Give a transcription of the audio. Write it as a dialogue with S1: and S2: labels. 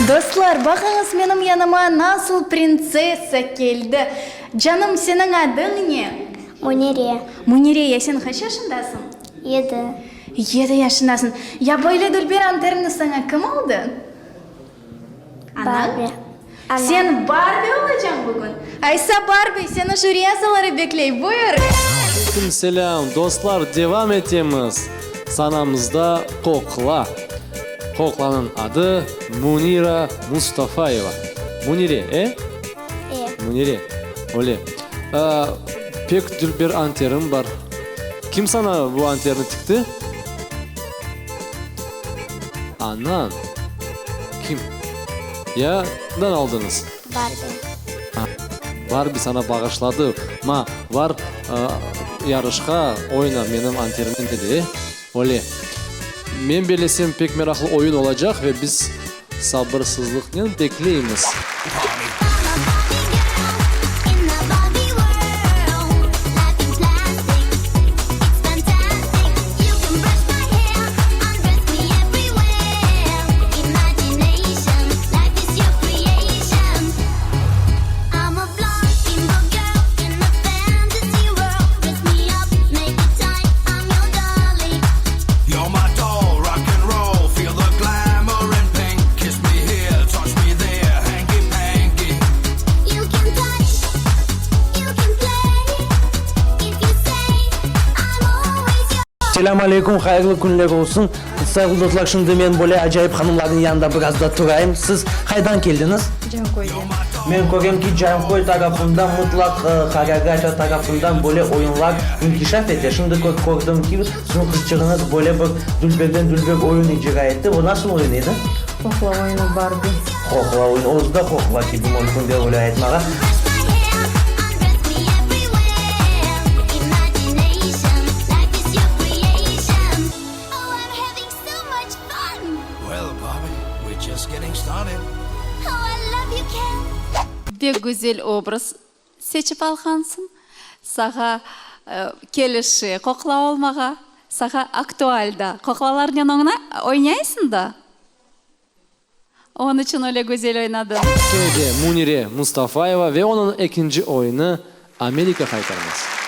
S1: Dostlar, baqıñız menim yanıma nasıl printsessa keldi. Canım, seniñ adıñ ne?
S2: Münire.
S1: Münire, ya sen qaç yaşındasıñ?
S2: Yedi.
S1: Yedi yaşındasıñ. Ya böyle dülber anterni saña kim aldı? Anañ?
S2: Barbi. Anam.
S1: Sen Barbi olacañ bugün? Aysa, Barbi, seni jüri azaları bekley, buyur!
S3: Aleyküm selâm, dostlar, devam etemiz. Sanamızda qoqla. Qoqlanıñ adı Munira Mustafayeva. Munire, e?
S2: E.
S3: Munire, öyle. Pek dülber anteriñ bar. Kim saña bu anterni tikti? Anañ. Kim? Ya ndan aldıñız?
S2: Barbi.
S3: Barbi saña bağışladı. Ma, bar, yarışqa oyna menim anterimnen dedi, e? Öyle. Men bellesem, pek meraqlı oyun olacaq ve biz sabırsızlıqnen bekleymiz.
S4: Selâm aleyküm, hayırlı künler olsun. Sayğılı dostlar, şimdi men böyle acayip hanımlarnıñ yanında biraz da turayım. Siz qaydan keldiñiz?
S5: Canköyden.
S4: Men körem ki, Canköy tarafında mıtlaq horeografiya tarafından böyle oyunlar inkişaf ete. Şimdi kördim ki, siziñ qızçığıñız böyle bir dülberden dülber oyun icra etti. O nasıl oyun edi?
S5: Qoqla oyunı, Barbi.
S4: Qoqla oyunı. Özü de qoqla kibi mümkün de öyle aytmağa.
S6: Pek güzel obraz seçip alğansıñ. Sağa kelişe qoqla olmağa, sağa aktual da. Qoqlalarnen oynaysıñ da? Onıñ içün öyle güzel oynadıñ.
S3: Kene de Münire Mustafayeva ve onıñ ekinci oyunı Amerika qaytarması.